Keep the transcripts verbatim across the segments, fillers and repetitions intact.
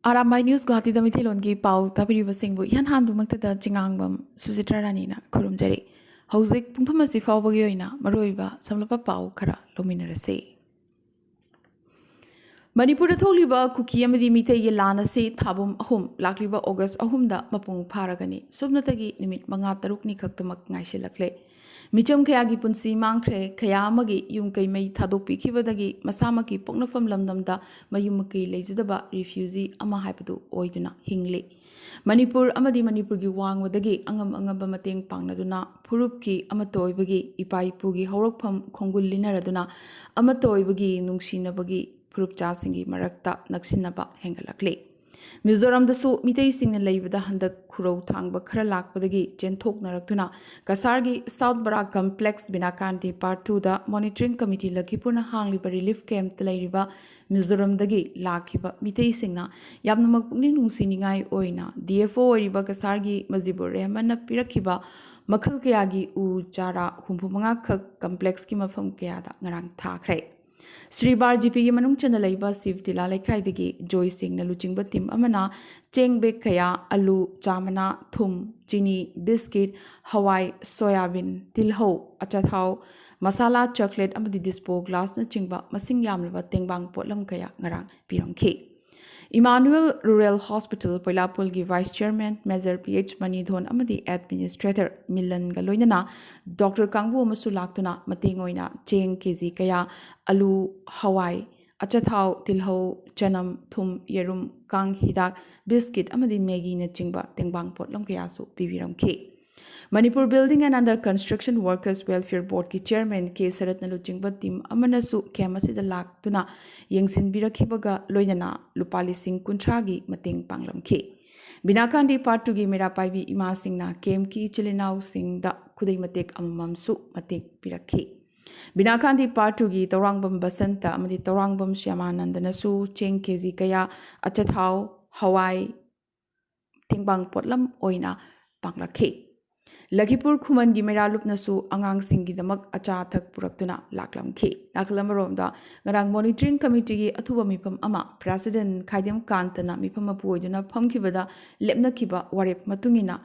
Arambai news ꯒꯨꯋꯥꯍꯥꯇꯤꯗ ꯃꯤꯊꯤꯂꯣꯟꯒꯤ ꯄꯥꯎ ꯇꯥꯕꯤꯔꯤꯕꯁꯤꯡꯕꯨ ꯏꯍꯥꯟ ꯍꯥꯟꯕꯃꯛꯇꯗ ꯆꯤꯉꯥꯡꯕꯝ ꯁꯨꯖꯤꯇ꯭ꯔꯥ ꯔꯥꯅꯤꯅ ꯈꯨꯔꯨꯝꯖꯔꯤ꯫ ꯍꯧꯖꯤꯛ ꯄꯨꯡꯐꯝ ꯑꯁꯤ ꯐꯥꯎꯕꯒꯤ ꯑꯣꯏꯅ ꯃꯔꯨꯑꯣꯏꯕ ꯁꯝꯂꯞꯄ ꯄꯥꯎ ꯈꯔ ꯂꯧꯃꯤꯟꯅꯔꯁꯤ꯫ ꯃꯅꯤꯄꯨꯔꯗ ꯊꯣꯛꯂꯤꯕ ꯀꯨꯀꯤ ꯑꯃꯗꯤ ꯃꯤꯇꯩꯒꯤ ꯂꯥꯟ ꯑꯁꯤ ꯊꯥꯕꯨꯝ ꯑꯍꯨꯝ, ꯂꯥꯛꯂꯤꯕ ꯑꯣꯒꯁ ꯑꯍꯨꯝꯗ ꯃꯄꯨꯡ ꯐꯥꯔꯒꯅꯤ꯫ ꯁꯨꯞꯅꯇꯒꯤ ꯅꯨꯃꯤꯠ ꯃꯉꯥ ꯇꯔꯨꯛꯅꯤ ꯈꯛꯇꯃꯛ ꯉꯥꯏꯁꯤꯜꯂꯛꯂꯦ꯫ ꯃꯤꯆꯝ ꯀꯌꯥꯒꯤ ꯄꯨꯟꯁꯤ ꯃꯥꯡꯈ꯭ꯔꯦ, ꯀꯌꯥ ꯑꯃꯒꯤ ꯌꯨꯝ ꯀꯩ ꯃꯩ ꯊꯥꯗꯣꯛꯄꯤꯈꯤꯕꯗꯒꯤ ꯃꯁꯥꯃꯛꯀꯤ ꯄꯣꯛꯅꯐꯝ ꯂꯝꯗꯝꯗ ꯃꯌꯨꯝ ꯃꯀꯩ ꯂꯩꯖꯗꯕ ꯔꯤꯐ꯭ꯌꯨꯖꯤ ꯑꯃ ꯍꯥꯏꯕꯗꯨ ꯑꯣꯏꯗꯨꯅ ꯍꯤꯡꯂꯤ꯫ ꯃꯅꯤꯄꯨꯔ ꯑꯃꯗꯤ ꯃꯅꯤꯄꯨꯔꯒꯤ ꯋꯥꯡꯃꯗꯒꯤ ꯑꯉꯝ ꯑꯉꯝꯕ ꯃꯇꯦꯡ ꯄꯥꯡꯅꯗꯨꯅ, ꯐꯨꯔꯨꯞꯀꯤ ꯑꯃꯠꯇ ꯑꯣꯏꯕꯒꯤ ꯏꯄꯥ ꯏꯄꯨꯒꯤ ꯍꯧꯔꯛꯐꯝ ꯈꯣꯡꯒꯨꯜ ꯂꯤꯅꯔꯗꯨꯅ, ꯑꯃꯠꯇ ꯑꯣꯏꯕꯒꯤ ꯅꯨꯡꯁꯤꯅꯕꯒꯤ ꯐꯨꯔꯨꯞꯆꯥꯁꯤꯡꯒꯤ ꯃꯔꯛꯇ ꯅꯛꯁꯤꯟꯅꯕ ꯍꯦꯟꯒꯠꯂꯛꯂꯤ꯫ ꯃꯤꯖꯣꯔꯥꯝꯗꯁꯨ ꯃꯤꯇꯩꯁꯤꯡꯅ ꯂꯩꯕꯗ ꯍꯟꯗꯛ ꯈꯨꯔꯧ ꯊꯥꯡꯕ ꯈꯔ ꯂꯥꯛꯄꯗꯒꯤ ꯆꯦꯟꯊꯣꯛꯅꯔꯛꯇꯨꯅ ꯀꯁꯥꯔꯒꯤ ꯁꯥꯎꯠ ꯕꯔꯥꯛ ꯀꯝꯄ꯭ꯂꯦꯛꯁ ꯕꯤꯅꯥꯀꯥꯟꯗꯤ ꯄꯥꯔꯠ ꯇꯨꯗ ꯃꯣꯅꯤꯇꯔꯤꯡ ꯀꯃꯤꯇꯤ ꯂꯈꯤꯄꯨꯔꯅ ꯍꯥꯡꯂꯤꯕ ꯔꯤꯂꯤꯐ ꯀꯦꯝꯞꯇ ꯂꯩꯔꯤꯕ ꯃꯤꯖꯣꯔꯥꯝꯗꯒꯤ ꯂꯥꯛꯈꯤꯕ ꯃꯤꯇꯩꯁꯤꯡꯅ ꯌꯥꯝꯅꯃꯛ ꯄꯨꯛꯅꯤꯡ ꯅꯨꯡꯁꯤꯅꯤꯡꯉꯥꯏ ꯑꯣꯏꯅ ꯗꯤ ꯑꯦꯐ ꯑꯣ ꯑꯣꯏꯔꯤꯕ ꯀꯁꯥꯔꯒꯤ ꯃꯖꯤꯕꯨꯔ ꯔꯦꯍꯃꯟꯅ ꯄꯤꯔꯛꯈꯤꯕ ꯃꯈꯜ ꯀꯌꯥꯒꯤ ꯎ ꯆꯥꯔꯥ ꯍꯨꯝꯐꯨ ꯃꯉꯥ ꯈꯛ ꯀꯝꯄ꯭ꯂꯦꯛꯁꯀꯤ ꯃꯐꯝ ꯀꯌꯥꯗ ꯉꯔꯥꯡ ꯊꯥꯈ꯭ꯔꯦ꯫ ꯁ꯭ꯔꯤ ꯕꯥꯔ ꯖꯤꯄꯤꯒꯤ ꯃꯅꯨꯡ ꯆꯟꯅ ꯂꯩꯕ ꯁꯤꯕ ꯇꯤꯂꯥ ꯂꯩꯀꯥꯏꯗꯒꯤ ꯖꯣꯏ ꯁꯤꯡꯅ ꯂꯨꯆꯤꯡꯕ ꯇꯤꯝ ꯑꯃꯅ ꯆꯦꯡ ꯕꯦꯒ ꯀꯌꯥ, ꯑꯂꯨ, ꯆꯥ ꯃꯅꯥ, ꯊꯨꯝ, ꯆꯤꯅꯤ, ꯕꯤꯁꯀꯤꯠ, ꯍꯋꯥꯏ, ꯁꯣꯌꯥꯕꯤꯟ, ꯇꯤꯜꯍꯧ, ꯑꯆꯥꯊꯥꯎ, ꯃꯁꯥꯂꯥ, ꯆꯣꯀ꯭ꯂꯦꯠ ꯑꯃꯗꯤ ꯗꯤꯁꯄꯣ ꯒ꯭ꯂꯥꯁꯅꯆꯤꯡꯕ ꯃꯁꯤꯡ ꯌꯥꯝꯂꯕ ꯇꯦꯡꯕꯥꯡ ꯄꯣꯠꯂꯝ ꯀꯌꯥ ꯉꯔꯥꯡ ꯄꯤꯔꯝꯈꯤ꯫ ꯏꯃꯥꯅꯨꯑꯦꯜ ꯔꯨꯔꯦꯜ ꯍꯣꯁꯄꯤꯇꯥꯜ ꯄꯣꯏꯂꯥꯄꯨꯜꯒꯤ vice chairman major P H Manidhon ꯑꯃꯗꯤ ꯑꯦꯗꯃꯤꯅꯤꯁꯇ꯭ꯔꯦꯇꯔ ꯃꯤꯂꯟꯒ ꯂꯣꯏꯅꯅ ꯗꯣꯛꯇꯔ ꯀꯥꯡꯕꯨ ꯑꯃꯁꯨ ꯂꯥꯛꯇꯨꯅ ꯃꯇꯦꯡ ꯑꯣꯏꯅ ꯆꯦꯡ ꯀꯦ ꯖꯤ ꯀꯌꯥ, ꯑꯂꯨ, ꯍꯋꯥꯏ, ꯑꯆꯥꯊꯥꯎ, ꯇꯤꯜꯍꯧ, ꯆꯅꯝ, ꯊꯨꯝ, ꯌꯦꯔꯨꯝ, ꯀꯥꯡ ꯍꯤꯗꯥꯛ, ꯕꯤꯁꯀꯤꯠ ꯑꯃꯗꯤ ꯃꯦꯒꯤꯅꯆꯤꯡꯕ ꯇꯦꯡꯕꯥꯡ ꯄꯣꯠꯂꯝ ꯀꯌꯥꯁꯨ ꯄꯤꯕꯤꯔꯝꯈꯤ꯫ Manipur building and other construction workers welfare ꯕꯣꯔꯗꯀꯤ ꯆꯤꯌꯔꯃꯦꯟ ꯀꯦ ꯁꯔꯠꯅ ꯂꯨꯆꯤꯡꯕ ꯇꯤꯝ ꯑꯃꯅꯁꯨ ꯀꯦꯝꯞ ꯑꯁꯤꯗ ꯂꯥꯛꯇꯨꯅ ꯌꯦꯡꯁꯤꯟꯕꯤꯔꯛꯈꯤꯕꯒ ꯂꯣꯏꯅꯅ ꯂꯨꯄꯥ ꯂꯤꯁꯤꯡ ꯀꯨꯟꯊ꯭ꯔꯥꯒꯤ ꯃꯇꯦꯡ ꯄꯥꯡꯂꯝꯈꯤ꯫ ꯕꯤꯅꯥꯀꯥꯟꯗꯤ ꯄꯥꯔꯠ ꯇꯨꯒꯤ ꯃꯩꯔꯥ ꯄꯥꯏꯕꯤ ꯏꯃꯥꯁꯤꯡꯅ ꯀꯦꯝꯞꯀꯤ ꯏꯆꯤꯜ ꯏꯅꯥꯎꯁꯤꯡꯗ ꯈꯨꯗꯩ ꯃꯇꯦꯛ ꯑꯃꯃꯝꯁꯨ ꯃꯇꯦꯡ ꯄꯤꯔꯛꯈꯤ꯫ ꯕꯤꯅꯥꯀꯥꯟꯗꯤ ꯄꯥꯔꯠ ꯇꯨꯒꯤ ꯇꯧꯔꯥꯡꯕꯝ ꯕꯁꯟꯇ ꯑꯃꯗꯤ ꯇꯧꯔꯥꯡꯕꯝ ꯁ꯭ꯌꯥꯃꯥꯅꯟꯗꯅꯁꯨ ꯆꯦꯡ ꯀꯦ ꯖꯤ ꯀꯌꯥ, ꯑꯆꯥꯊꯥꯎ, ꯍꯋꯥꯏ, ꯇꯦꯡꯕꯥꯡ ꯄꯣꯠꯂꯝ ꯑꯣꯏꯅ ꯄꯥꯡꯂꯛꯈꯤ꯫ ꯂꯈꯤꯄꯨꯔ ꯈꯨꯃꯟꯒꯤ ꯃꯩꯔꯥ ꯂꯨꯞꯅꯁꯨ ꯑꯉꯥꯡꯁꯤꯡꯒꯤꯗꯃꯛ ꯑꯆꯥ ꯑꯊꯛ ꯄꯨꯔꯛꯇꯨꯅ ꯂꯥꯛꯂꯝꯈꯤ꯫ ꯅꯥꯀꯜ ꯑꯃꯔꯣꯝꯗ, ꯉꯔꯥꯡ ꯃꯣꯅꯤꯇꯔꯤꯡ ꯀꯃꯤꯇꯤꯒꯤ ꯑꯊꯨꯕ ꯃꯤꯐꯝ ꯑꯃ ꯄ꯭ꯔꯦꯁꯤꯗꯦꯟ ꯈꯥꯏꯗꯦꯝ ꯀꯥꯟꯇꯅ ꯃꯤꯐꯝ ꯃꯄꯨ ꯑꯣꯏꯗꯨꯅ ꯐꯝꯈꯤꯕꯗ ꯂꯦꯞꯅꯈꯤꯕ ꯋꯥꯔꯦꯞ ꯃꯇꯨꯡ ꯏꯟꯅ,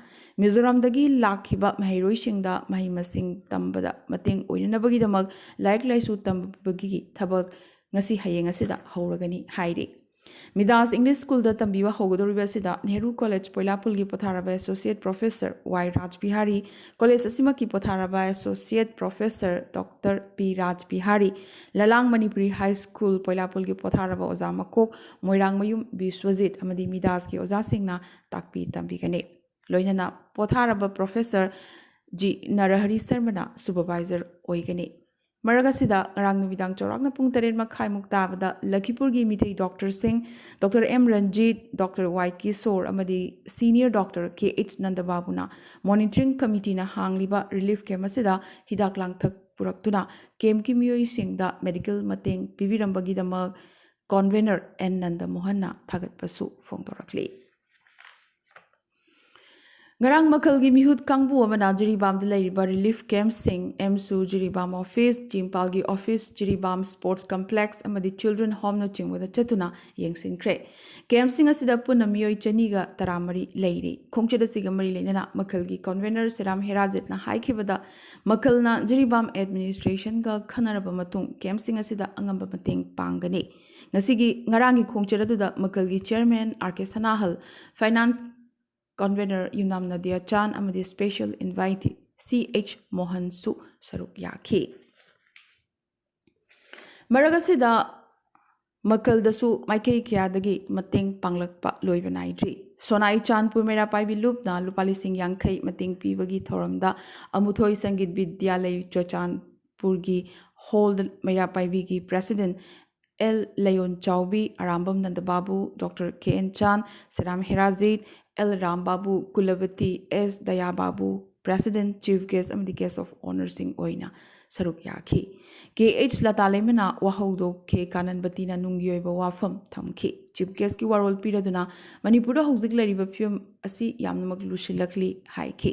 ꯃꯤꯖꯣꯔꯥꯝꯗꯒꯤ ꯂꯥꯛꯈꯤꯕ ꯃꯍꯩꯔꯣꯏꯁꯤꯡꯗ ꯃꯍꯩ ꯃꯁꯤꯡ ꯇꯝꯕꯗ ꯃꯇꯦꯡ ꯑꯣꯏꯅꯅꯕꯒꯤꯗꯃꯛ ꯂꯥꯏꯔꯤꯛ ꯂꯥꯏꯁꯨ ꯇꯝꯕꯒꯤ ꯊꯕꯛ ꯉꯁꯤ ꯍꯌꯦꯡ ꯑꯁꯤꯗ ꯍꯧꯔꯒꯅꯤ ꯍꯥꯏꯔꯤ꯫ ꯃꯤꯗꯥꯁ ꯏꯪꯂꯤꯁ ꯁ꯭ꯀꯨꯜꯗ ꯇꯝꯕꯤꯕ ꯍꯧꯒꯗꯧꯔꯤꯕ ꯑꯁꯤꯗ ꯅꯦꯍꯔꯨ ꯀꯣꯂꯦꯖ ꯄꯣꯏꯂꯥꯄꯨꯜꯒꯤ ꯄꯣꯊꯥꯔꯕ ꯑꯦꯁꯣꯁꯤꯌꯦꯠ ꯄ꯭ꯔꯣꯐꯦꯁꯔ ꯋꯥꯏ ꯔꯥꯖꯕꯤꯍꯥꯔꯤ, ꯀꯣꯂꯦꯖ ꯑꯁꯤꯃꯛꯀꯤ ꯄꯣꯊꯥꯔꯕ ꯑꯦꯁꯣꯁꯤꯌꯦꯠ ꯄ꯭ꯔꯣꯐꯦꯁꯔ ꯗꯣꯛꯇꯔ ꯄꯤ ꯔꯥꯖꯕꯤꯍꯥꯔꯤ, ꯂꯂꯥꯡ ꯃꯅꯤꯄꯨꯔꯤ ꯍꯥꯏ ꯁ꯭ꯀꯨꯜ ꯄꯣꯏꯂꯥꯄꯨꯜꯒꯤ ꯄꯣꯊꯥꯔꯕ ꯑꯣꯖꯥ ꯃꯀꯣꯛ ꯃꯣꯏꯔꯥꯡꯃꯌꯨꯝ ꯕꯤꯁ꯭ꯋꯖꯤꯠ ꯑꯃꯗꯤ ꯃꯤꯗꯥꯁꯀꯤ ꯑꯣꯖꯥꯁꯤꯡꯅ ꯇꯥꯛꯄꯤ ꯇꯝꯕꯤꯒꯅꯤ꯫ ꯂꯣꯏꯅꯅ ꯄꯣꯊꯥꯔꯕ ꯄ꯭ꯔꯣꯐꯦꯁꯔ ꯖꯤ ꯅꯔꯍꯔꯤ ꯁꯔꯃꯅ ꯁꯨꯄꯔꯚꯥꯏꯖꯔ ꯑꯣꯏꯒꯅꯤ꯫ ꯃꯔꯛ ꯑꯁꯤꯗ, ꯉꯔꯥꯡ ꯅꯨꯃꯤꯗꯥꯡ ꯆꯥꯎꯔꯥꯛꯅ ꯄꯨꯡ ꯇꯔꯦꯠ ꯃꯈꯥꯏꯃꯨꯛ ꯇꯥꯕꯗ ꯂꯈꯤꯄꯨꯔꯒꯤ ꯃꯤꯇꯩ ꯗꯣꯛꯇꯔꯁꯤꯡ doctor M Ranjit, doctor Y Kishor ꯑꯃꯗꯤ ꯁꯤꯅꯤꯌꯔ ꯗꯣꯛꯇꯔ ꯀꯦ ꯑꯩꯆ ꯅꯟꯗꯕꯥꯕꯨꯅ ꯃꯣꯅꯤꯇꯔꯤꯡ ꯀꯃꯤꯇꯤꯅ ꯍꯥꯡꯂꯤꯕ ꯔꯤꯂꯤꯐ ꯀꯦꯝꯞ ꯑꯁꯤꯗ ꯍꯤꯗꯥꯛ ꯂꯥꯡꯊꯛ ꯄꯨꯔꯛꯇꯨꯅ ꯀꯦꯝꯞꯀꯤ ꯃꯤꯑꯣꯏꯁꯤꯡꯗ ꯃꯦꯗꯤꯀꯦꯜ ꯃꯇꯦꯡ ꯄꯤꯕꯤꯔꯝꯕꯒꯤꯗꯃꯛ ꯀꯣꯟꯚꯦꯅꯔ ꯑꯦꯟ ꯅꯟꯗ ꯃꯣꯍꯟꯅ ꯊꯥꯒꯠꯄꯁꯨ ꯐꯣꯡꯗꯣꯔꯛꯂꯤ꯫ ꯉꯔꯥꯡ ꯃꯈꯜꯒꯤ ꯃꯤꯍꯨꯠ ꯀꯥꯡꯕꯨ ꯑꯃꯅ ꯖꯤꯔꯤꯕꯥꯝꯗ ꯂꯩꯔꯤꯕ ꯔꯤꯂꯤꯐ ꯀꯦꯝꯞꯁꯤꯡ, ꯑꯦꯝꯁꯨ ꯖꯤꯔꯤꯕꯥꯝ ꯑꯣꯐꯤꯁ, ꯖꯤ ꯏꯝꯐꯥꯜꯒꯤ ꯑꯣꯐꯤꯁ, ꯖꯤꯔꯤꯕꯥꯝ ꯁ꯭ꯄꯣꯔꯠꯁ ꯀꯝꯄ꯭ꯂꯦꯛꯁ ꯑꯃꯗꯤ ꯆꯤꯜꯗ꯭ꯔꯦꯟ ꯍꯣꯝꯅꯆꯤꯡꯕꯗ ꯆꯠꯇꯨꯅ ꯌꯦꯡꯁꯤꯟꯈ꯭ꯔꯦ꯫ ꯀꯦꯝꯞꯁꯤꯡ ꯑꯁꯤꯗ ꯄꯨꯟꯅ ꯃꯤꯑꯣꯏ ꯆꯅꯤꯒ ꯇꯔꯥꯃꯔꯤ ꯂꯩꯔꯤ꯫ ꯈꯣꯡꯆꯠ ꯑꯁꯤꯒ ꯃꯔꯤ ꯂꯩꯅꯅ ꯃꯈꯜꯒꯤ ꯀꯣꯟꯚꯦꯅꯔ ꯁꯦꯔꯥꯝ ꯍꯦꯔꯥꯖꯤꯠꯅ ꯍꯥꯏꯈꯤꯕꯗ, ꯃꯈꯜꯅ ꯖꯤꯔꯤꯕꯥꯝ ꯑꯦꯗꯃꯤꯅꯤꯁꯇ꯭ꯔꯦꯁꯟꯒ ꯈꯟꯅꯔꯕ ꯃꯇꯨꯡ ꯀꯦꯝꯞꯁꯤꯡ ꯑꯁꯤꯗ ꯑꯉꯝꯕ ꯃꯇꯦꯡ ꯄꯥꯡꯒꯅꯤ꯫ ꯉꯁꯤꯒꯤ, ꯉꯔꯥꯡꯒꯤ ꯈꯣꯡꯆꯠ ꯑꯗꯨꯗ ꯃꯈꯜꯒꯤ ꯆꯤꯌꯔꯃꯦꯟ ꯑꯥꯔ ꯀꯦ ꯁꯅꯥꯍꯜ, ꯐꯥꯏꯅꯥꯟꯁ ꯀꯣꯟꯚꯦꯅꯔ ꯌꯨꯅꯥꯝ ꯅꯗꯤꯌꯥ ꯆꯥꯟ ꯑꯃꯗꯤ ꯁ꯭ꯄꯦꯁꯦꯜ ꯏꯟꯚꯥꯏꯇꯤ ꯁꯤ ꯑꯩꯆ ꯃꯣꯍꯟꯁꯨ ꯁꯔꯨꯛ ꯌꯥꯈꯤ꯫ ꯃꯔꯛ ꯑꯁꯤꯗ, ꯃꯈꯜꯗꯁꯨ ꯃꯥꯏꯀꯩ ꯀꯌꯥꯗꯒꯤ ꯃꯇꯦꯡ ꯄꯥꯡꯂꯛꯄ ꯂꯣꯏꯕ ꯅꯥꯏꯗ꯭ꯔꯤ꯫ ꯁꯣꯅꯥꯏ ꯆꯥꯟꯄꯨꯔ ꯃꯩꯔꯥ ꯄꯥꯏꯕꯤ ꯂꯨꯞꯅ ꯂꯨꯄꯥ ꯂꯤꯁꯤꯡ ꯌꯥꯡꯈꯩ ꯃꯇꯦꯡ ꯄꯤꯕꯒꯤ ꯊꯧꯔꯝꯗ ꯑꯃꯨꯊꯣꯏ ꯁꯪꯒꯤꯠ ꯕꯤꯗ꯭ꯌꯥꯂꯩ ꯆꯨꯔꯆꯥꯟꯄꯨꯔꯒꯤ ꯍꯣꯜꯗ ꯃꯩꯔꯥ ꯄꯥꯏꯕꯤꯒꯤ president L Leiyon Chaobi, Arambam Nandababu, doctor K N Chan, Seram Herajit, L Rambabu, Kulabati, S Dayababu, president, chief guest ꯑꯃꯗꯤ ꯒꯦꯁ ꯑꯣꯐ ꯑꯣꯅꯔꯁꯤꯡ ꯑꯣꯏꯅ ꯁꯔꯨꯛ ꯌꯥꯈꯤ꯫ ꯀꯦ ꯑꯩꯆ ꯂꯇꯥꯂꯩꯃꯅ ꯋꯥꯍꯧꯗꯣꯛ ꯀꯦ ꯀꯥꯅꯟꯕꯇꯤꯅ ꯅꯨꯡꯒꯤ ꯑꯣꯏꯕ ꯋꯥꯐꯝ ꯊꯝꯈꯤ꯫ ꯆꯤꯐ ꯒꯦꯁꯀꯤ ꯋꯥꯔꯣꯜ ꯄꯤꯔꯗꯨꯅ ꯃꯅꯤꯄꯨꯔꯗ ꯍꯧꯖꯤꯛ ꯂꯩꯔꯤꯕ ꯐꯤꯕꯝ ꯑꯁꯤ ꯌꯥꯝꯅꯃꯛ ꯂꯨꯁꯤꯜꯂꯛꯂꯤ ꯍꯥꯏꯈꯤ꯫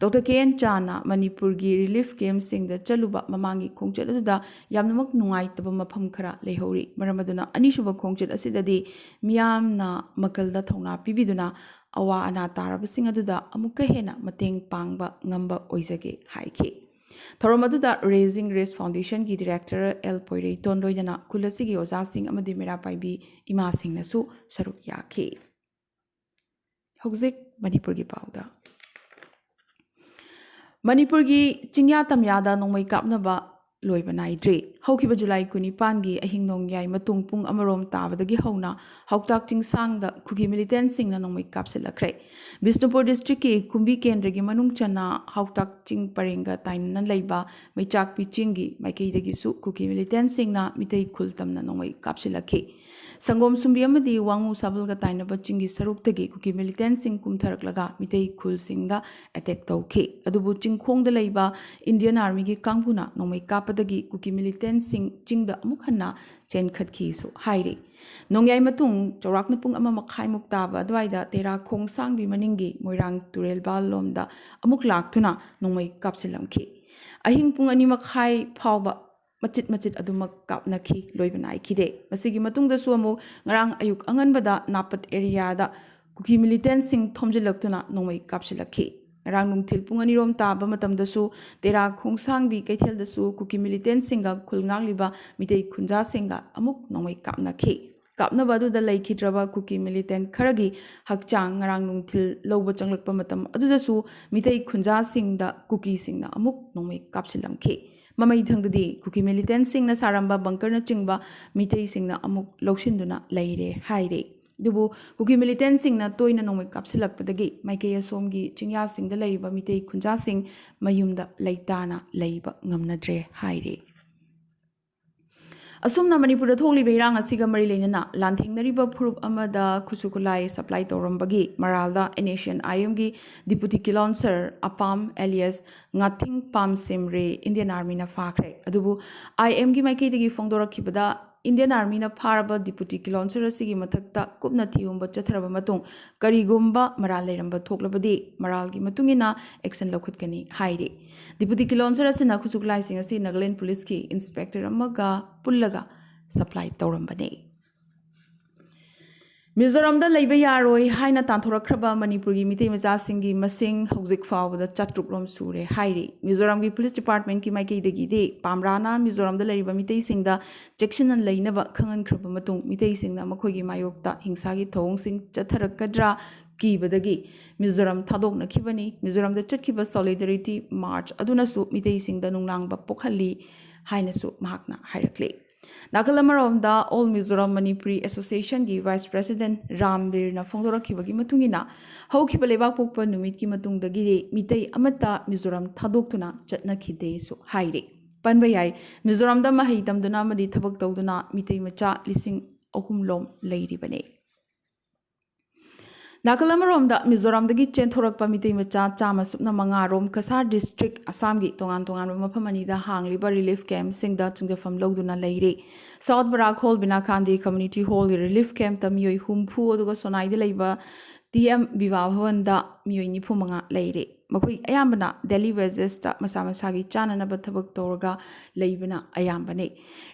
ꯗꯣꯛꯇꯔ ꯀꯦ ꯑꯦꯟ ꯆꯥꯅ ꯃꯅꯤꯄꯨꯔꯒꯤ ꯔꯤꯂꯤꯐ ꯀꯦꯝꯞꯁꯤꯡꯗ ꯆꯠꯂꯨꯕ ꯃꯃꯥꯡꯒꯤ ꯈꯣꯡꯆꯠ ꯑꯗꯨꯗ ꯌꯥꯝꯅꯃꯛ ꯅꯨꯡꯉꯥꯏꯇꯕ ꯃꯐꯝ ꯈꯔ ꯂꯩꯍꯧꯔꯤ꯫ ꯃꯔꯝ ꯑꯗꯨꯅ ꯑꯅꯤꯁꯨꯕ ꯈꯣꯡꯆꯠ ꯑꯁꯤꯗꯗꯤ ꯃꯤꯌꯥꯝꯅ ꯃꯀꯜꯗ ꯊꯧꯅꯥ ꯄꯤꯕꯤꯗꯨꯅ ꯑꯋꯥ ꯑꯅꯥ ꯇꯥꯔꯕꯁꯤꯡ ꯑꯗꯨꯗ ꯑꯃꯨꯛꯀ ꯍꯦꯟꯅ ꯃꯇꯦꯡ ꯄꯥꯡꯕ ꯉꯝꯕ ꯑꯣꯏꯖꯒꯦ ꯍꯥꯏꯈꯤ꯫ ꯊꯧꯔꯝ ꯑꯗꯨꯗ rising race ꯐꯥꯎꯟꯗꯦꯁꯟꯒꯤ director L Poireiton ꯂꯣꯏꯅꯅ ꯈꯨꯜ ꯑꯁꯤꯒꯤ ꯑꯣꯖꯥꯁꯤꯡ ꯑꯃꯗꯤ ꯃꯩꯔꯥ ꯄꯥꯏꯕꯤ ꯏꯃꯥꯁꯤꯡꯅꯁꯨ ꯁꯔꯨꯛ ꯌꯥꯈꯤ꯫ ꯍꯧꯖꯤꯛ ꯃꯅꯤꯄꯨꯔꯒꯤ ꯄꯥꯎꯗ꯫ ꯃꯅꯤꯄꯨꯔꯒꯤ ꯆꯤꯡꯌꯥ ꯇꯝꯌꯥꯗ ꯅꯣꯡꯃꯩ ꯀꯥꯞꯅꯕ ꯂꯣꯏꯕ ꯅꯥꯏꯗ꯭ꯔꯤ꯫ ꯍꯧꯈꯤꯕ ꯖꯨꯂꯥꯏ ꯀꯨꯟꯅꯤꯄꯥꯟꯒꯤ ꯑꯍꯤꯡ ꯅꯣꯡꯌꯥꯏ ꯃꯇꯨꯡ ꯄꯨꯡ ꯑꯃꯔꯣꯝ ꯇꯥꯕꯗꯒꯤ ꯍꯧꯅ ꯍꯥꯎꯇꯥꯛ ꯆꯤꯡꯁꯥꯡꯗ ꯀꯨꯀꯤ ꯃꯤꯂꯤꯇꯦꯟꯁꯤꯡꯅ ꯅꯣꯡꯃꯩ ꯀꯥꯞꯁꯤꯜꯂꯛꯈ꯭ꯔꯦ꯫ ꯕꯤꯁꯅꯨꯄꯨꯔ ꯗꯤꯁꯇ꯭ꯔꯤꯛꯀꯤ ꯀꯨꯝꯕꯤ ꯀꯦꯟꯗ꯭ꯔꯒꯤ ꯃꯅꯨꯡ ꯆꯟꯅ ꯍꯥꯎꯇꯥꯛ ꯆꯤꯡ ꯄꯔꯦꯡꯒ ꯇꯥꯏꯅꯅ ꯂꯩꯕ ꯃꯩꯆꯥꯛꯄꯤ ꯆꯤꯡꯒꯤ ꯃꯥꯏꯀꯩꯗꯒꯤꯁꯨ ꯀꯨꯀꯤ ꯃꯤꯂꯤꯇꯦꯟꯁꯤꯡꯅ ꯃꯤꯇꯩ ꯈꯨꯜ ꯇꯝꯅ ꯅꯣꯡꯃꯩ ꯀꯥꯞꯁꯤꯜꯂꯛꯈꯤ꯫ ꯁꯪꯒꯣꯝ ꯁꯨꯝꯕꯤ ꯑꯃꯗꯤ ꯋꯥꯉꯨ ꯁꯥꯕꯜꯒ ꯇꯥꯏꯅꯕ ꯆꯤꯡꯒꯤ ꯁꯔꯨꯛꯇꯒꯤ ꯀꯨꯀꯤ ꯃꯤꯂꯤꯇꯦꯟꯁꯤꯡ ꯀꯨꯝꯊꯔꯛꯂꯒ ꯃꯤꯇꯩ ꯈꯨꯜꯁꯤꯡꯗ ꯑꯦꯇꯦꯛ ꯇꯧꯈꯤ꯫ ꯑꯗꯨꯕꯨ ꯆꯤꯡꯈꯣꯡꯗ ꯂꯩꯕ ꯏꯟꯗꯤꯌꯟ ꯑꯥꯔꯃꯤꯒꯤ ꯀꯥꯡꯕꯨꯅ ꯅꯣꯡꯃꯩ ꯀꯥꯞꯄꯗꯒꯤ ꯀꯨꯀꯤ ꯃꯤꯂꯤꯇꯦꯟꯁꯤꯡ ꯆꯤꯡꯗ ꯑꯃꯨꯛ ꯍꯟꯅ ꯆꯦꯟꯈꯠꯈꯤꯁꯨ ꯍꯥꯏꯔꯤ꯫ ꯅꯣꯡꯌꯥꯏ ꯃꯇꯨꯡ ꯆꯥꯎꯔꯥꯛꯅ ꯄꯨꯡ ꯑꯃ ꯃꯈꯥꯏꯃꯨꯛ ꯇꯥꯕ ꯑꯗꯨꯋꯥꯏꯗ ꯇꯦꯔꯥ ꯈꯣꯡꯁꯥꯡꯕꯤ ꯃꯅꯤꯡꯒꯤ ꯃꯣꯏꯔꯥꯡ ꯇꯨꯔꯦꯜꯕꯥꯜ ꯂꯣꯝꯗ ꯑꯃꯨꯛ ꯂꯥꯛꯇꯨꯅ ꯅꯣꯡꯃꯩ ꯀꯥꯞꯁꯤꯜꯂꯝꯈꯤ꯫ ꯑꯍꯤꯡ ꯄꯨꯡ ꯑꯅꯤ ꯃꯈꯥꯏ ꯐꯥꯎꯕ ꯃꯆꯤꯠ ꯃꯆꯤꯠ ꯑꯗꯨꯃꯛ ꯀꯥꯞꯅꯈꯤ, ꯂꯣꯏꯕ ꯅꯥꯏꯈꯤꯗꯦ꯫ ꯃꯁꯤꯒꯤ ꯃꯇꯨꯡꯗꯁꯨ ꯑꯃꯨꯛ ꯉꯔꯥꯡ ꯑꯌꯨꯛ ꯑꯉꯟꯕꯗ ꯅꯥꯄꯠ ꯑꯦꯔꯤꯌꯥꯗ ꯀꯨꯀꯤ ꯃꯤꯂꯤꯇꯦꯟꯁꯤꯡ ꯊꯣꯝꯖꯤꯜꯂꯛꯇꯨꯅ ꯅꯣꯡꯃꯩ ꯀꯥꯞꯁꯤꯜꯂꯛꯈꯤ꯫ ꯉꯔꯥꯡ ꯅꯨꯡꯊꯤꯜ ꯄꯨꯡ ꯑꯅꯤꯔꯣꯝ ꯇꯥꯕ ꯃꯇꯝꯗꯁꯨ ꯇꯦꯔꯥ ꯈꯣꯡꯁꯥꯡꯕꯤ ꯀꯩꯊꯦꯜꯗꯁꯨ ꯀꯨꯀꯤ ꯃꯤꯂꯤꯇꯦꯟꯁꯤꯡꯒ ꯈꯨꯜ ꯉꯥꯛꯂꯤꯕ ꯃꯤꯇꯩ ꯈꯨꯟꯖꯥꯁꯤꯡꯒ ꯑꯃꯨꯛ ꯅꯣꯡꯃꯩ ꯀꯥꯞꯅꯈꯤ꯫ ꯀꯥꯞꯅꯕ ꯑꯗꯨꯗ ꯂꯩꯈꯤꯗ꯭ꯔꯕ ꯀꯨꯀꯤ ꯃꯤꯂꯤꯇꯦꯟ ꯈꯔꯒꯤ ꯍꯛꯆꯥꯡ ꯉꯔꯥꯡ ꯅꯨꯡꯊꯤꯜ ꯂꯧꯕ ꯆꯪꯂꯛꯄ ꯃꯇꯝ ꯑꯗꯨꯗꯁꯨ ꯃꯤꯇꯩ ꯈꯨꯟꯖꯥꯁꯤꯡꯗ ꯀꯨꯀꯤꯁꯤꯡꯅ ꯑꯃꯨꯛ ꯅꯣꯡꯃꯩ ꯀꯥꯞꯁꯤꯜꯂꯝꯈꯤ꯫ ꯃꯃꯩꯊꯪꯗꯗꯤ ꯀꯨꯀꯤ ꯃꯤꯂꯤꯇꯦꯟꯁꯤꯡꯅ ꯁꯥꯔꯝꯕ ꯕꯪꯀꯔꯅꯆꯤꯡꯕ ꯃꯤꯇꯩꯁꯤꯡꯅ ꯑꯃꯨꯛ ꯂꯧꯁꯤꯟꯗꯨꯅ ꯂꯩꯔꯦ ꯍꯥꯏꯔꯤ꯫ ꯑꯗꯨꯕꯨ ꯀꯨꯀꯤ ꯃꯤꯂꯤꯇꯦꯟꯁꯤꯡꯅ ꯇꯣꯏꯅ ꯅꯣꯡꯃꯩ ꯀꯥꯞꯁꯤꯜꯂꯛꯄꯗꯒꯤ ꯃꯥꯏꯀꯩ ꯑꯁꯣꯝꯒꯤ ꯆꯤꯡꯌꯥꯁꯤꯡꯗ ꯂꯩꯔꯤꯕ ꯃꯤꯇꯩ ꯈꯨꯟꯖꯥꯁꯤꯡ ꯃꯌꯨꯝꯗ ꯂꯩꯇꯥꯅ ꯂꯩꯕ ꯉꯝꯅꯗ꯭ꯔꯦ ꯍꯥꯏꯔꯤ꯫ ꯑꯁꯨꯝꯅ ꯃꯅꯤꯄꯨꯔꯗ ꯊꯣꯛꯂꯤꯕ ꯏꯔꯥꯡ ꯑꯁꯤꯒ ꯃꯔꯤ ꯂꯩꯅꯅ ꯂꯥꯟꯊꯦꯡꯅꯔꯤꯕ ꯐꯨꯔꯨꯞ ꯑꯃꯗ ꯈꯨꯠꯁꯨ ꯈꯨꯠꯂꯥꯏ ꯁꯄ꯭ꯂꯥꯏ ꯇꯧꯔꯝꯕꯒꯤ ꯃꯔꯥꯜꯗ NSCN-IM-ꯒꯤ ꯗꯤꯄꯨꯇꯤ ꯀꯤꯂꯣꯟꯁꯔ ꯑꯄꯥꯝ ꯑꯦꯂꯤꯌꯁ ꯉꯥꯊꯤꯡ ꯄꯥꯝ ꯁꯦꯝꯔꯦ ꯏꯟꯗꯤꯌꯟ ꯑꯥꯔꯃꯤꯅ ꯐꯥꯈ꯭ꯔꯦ꯫ ꯑꯗꯨꯕꯨ IM-ꯒꯤ ꯃꯥꯏꯀꯩꯗꯒꯤ ꯐꯣꯡꯗꯣꯔꯛꯈꯤꯕꯗ ꯏꯟꯗꯤꯌꯟ ꯑꯥꯔꯃꯤꯅ ꯐꯥꯔꯕ ꯗꯤꯄꯨꯇꯤ ꯀꯤꯂꯣꯟꯁꯔ ꯑꯁꯤꯒꯤ ꯃꯊꯛꯇ ꯀꯨꯞꯅ ꯊꯤꯍꯨꯝꯕ ꯆꯠꯊꯔꯕ ꯃꯇꯨꯡ ꯀꯔꯤꯒꯨꯝꯕ ꯃꯔꯥꯜ ꯂꯩꯔꯝꯕ ꯊꯣꯛꯂꯕꯗꯤ ꯃꯔꯥꯜꯒꯤ ꯃꯇꯨꯡ ꯏꯟꯅ action ꯂꯧꯈꯠꯀꯅꯤ ꯍꯥꯏꯔꯤ꯫ ꯗꯤꯄꯨꯇꯤ ꯀꯤꯂꯣꯟꯁꯔ ꯑꯁꯤꯅ ꯈꯨꯠꯁꯨ ꯈꯨꯠꯂꯥꯏꯁꯤꯡ ꯑꯁꯤ ꯅꯥꯒꯥꯂꯦꯟ ꯄꯨꯂꯤꯁꯀꯤ ꯏꯟꯁꯄꯦꯛꯇꯔ ꯑꯃꯒ ꯄꯨꯜꯂꯒ ꯁꯄ꯭ꯂꯥꯏ ꯇꯧꯔꯝꯕꯅꯤ꯫ ꯃꯤꯖꯣꯔꯥꯝꯗ ꯂꯩꯕ ꯌꯥꯔꯣꯏ ꯍꯥꯏꯅ ꯇꯥꯟꯊꯣꯔꯛꯈ꯭ꯔꯕ ꯃꯅꯤꯄꯨꯔꯒꯤ ꯃꯤꯇꯩ ꯃꯆꯥꯁꯤꯡꯒꯤ ꯃꯁꯤꯡ ꯍꯧꯖꯤꯛ ꯐꯥꯎꯕꯗ ꯆꯥꯇ꯭ꯔꯨꯛ ꯔꯣꯝ ꯁꯨꯔꯦ ꯍꯥꯏꯔꯤ꯫ ꯃꯤꯖꯣꯔꯥꯝꯒꯤ ꯄꯨꯂꯤꯁ ꯗꯤꯄꯥꯔꯠꯃꯦꯟꯠꯀꯤ ꯃꯥꯏꯀꯩꯗꯒꯤꯗꯤ ꯄꯥꯝꯔꯥꯅ ꯃꯤꯖꯣꯔꯥꯝꯗ ꯂꯩꯔꯤꯕ ꯃꯤꯇꯩꯁꯤꯡꯗ ꯆꯦꯛꯁꯤꯟꯅ ꯂꯩꯅꯕ ꯈꯪꯍꯟꯈ꯭ꯔꯕ ꯃꯇꯨꯡ ꯃꯤꯇꯩꯁꯤꯡꯅ ꯃꯈꯣꯏꯒꯤ ꯃꯥꯌꯣꯛꯇ ꯍꯤꯡꯁꯥꯒꯤ ꯊꯧꯑꯣꯡꯁꯤꯡ ꯆꯠꯊꯔꯛꯀꯗ꯭ꯔꯥ ꯀꯤꯕꯗꯒꯤ ꯃꯤꯖꯣꯔꯥꯝ ꯊꯥꯗꯣꯛꯅꯈꯤꯕꯅꯤ꯫ ꯃꯤꯖꯣꯔꯥꯝꯗ ꯆꯠꯈꯤꯕ ꯁꯣꯂꯤꯗꯔꯤꯇꯤ ꯃꯥꯔꯆ ꯑꯗꯨꯅꯁꯨ ꯃꯤꯇꯩꯁꯤꯡꯗ ꯅꯨꯡꯅꯥꯡꯕ ꯄꯣꯛꯍꯜꯂꯤ ꯍꯥꯏꯅꯁꯨ ꯃꯍꯥꯛꯅ ꯍꯥꯏꯔꯛꯂꯤ꯫ ꯅꯥꯀꯜ ꯑꯃꯔꯣꯝꯗ ꯑꯣꯜ ꯃꯤꯖꯣꯔꯥꯝ ꯃꯅꯤꯄꯨꯔꯤ ꯑꯦꯁꯣꯁꯤꯌꯦꯁꯟꯒꯤ ꯚꯥꯏꯁ ꯄ꯭ꯔꯦꯁꯤꯗꯦꯟꯠ ꯔꯥꯝꯕꯤꯔꯅ ꯐꯣꯡꯗꯣꯔꯛꯈꯤꯕꯒꯤ ꯃꯇꯨꯡ ꯏꯟꯅ ꯍꯧꯈꯤꯕ ꯂꯩꯕꯥꯛ ꯄꯣꯛꯄ ꯅꯨꯃꯤꯠꯀꯤ ꯃꯇꯨꯡꯗꯒꯤꯗꯤ ꯃꯤꯇꯩ ꯑꯃꯠꯇ ꯃꯤꯖꯣꯔꯥꯝ ꯊꯥꯗꯣꯛꯇꯨꯅ ꯆꯠꯅꯈꯤꯗꯦꯁꯨ ꯍꯥꯏꯔꯤ꯫ ꯄꯟꯕ ꯌꯥꯏ, ꯃꯤꯖꯣꯔꯥꯝꯗ ꯃꯍꯩ ꯇꯝꯗꯨꯅ ꯑꯃꯗꯤ ꯊꯕꯛ ꯇꯧꯗꯨꯅ ꯃꯤꯇꯩ ꯃꯆꯥ ꯂꯤꯁꯤꯡ ꯑꯍꯨꯝ ꯂꯣꯝ ꯂꯩꯔꯤꯕꯅꯤ꯫ ꯅꯥꯀꯜ ꯑꯃꯔꯣꯝꯗ ꯃꯤꯖꯣꯔꯥꯝꯗꯒꯤ ꯆꯦꯟꯊꯣꯔꯛꯄ ꯃꯤꯇꯩ ꯃꯆꯥ ꯆꯥꯝꯃ ꯁꯨꯞꯅ ꯃꯉꯥ ꯔꯣꯝ ꯀꯁꯥꯔ ꯗꯤꯁꯇ꯭ꯔꯤꯛ ꯑꯁꯥꯝꯒꯤ ꯇꯣꯉꯥꯟ ꯇꯣꯉꯥꯟꯕ ꯃꯐꯝ ꯑꯅꯤꯗ ꯍꯥꯡꯂꯤꯕ ꯔꯤꯂꯤꯐ ꯀꯦꯝꯞꯁꯤꯡꯗ ꯆꯪꯖꯐꯝ ꯂꯧꯗꯨꯅ ꯂꯩꯔꯤ꯫ ꯁꯥꯎꯠ ꯕꯔꯥꯛ ꯍꯣꯜ ꯕꯤꯅꯥꯈꯥꯟꯗꯤ ꯀꯝꯃ꯭ꯌꯨꯅꯤꯇꯤ ꯍꯣꯜꯒꯤ ꯔꯤꯂꯤꯐ ꯀꯦꯝꯞꯇ ꯃꯤꯑꯣꯏ ꯍꯨꯝꯐꯨ, ꯑꯗꯨꯒ ꯁꯣꯅꯥꯏꯗ ꯂꯩꯕ ꯇꯤ ꯑꯦꯝ ꯕꯤꯚꯥ ꯚꯋꯟꯗ ꯃꯤꯑꯣꯏ ꯅꯤꯐꯨ ꯃꯉꯥ ꯂꯩꯔꯤ꯫ ꯃꯈꯣꯏ ꯑꯌꯥꯝꯕꯅ ꯗꯦꯂꯤ ꯋꯦꯖꯦꯁꯇ ꯃꯁꯥ ꯃꯁꯥꯒꯤ ꯆꯥꯅꯅꯕ ꯊꯕꯛ ꯇꯧꯔꯒ ꯂꯩꯕꯅ ꯑꯌꯥꯝꯕꯅꯤ꯫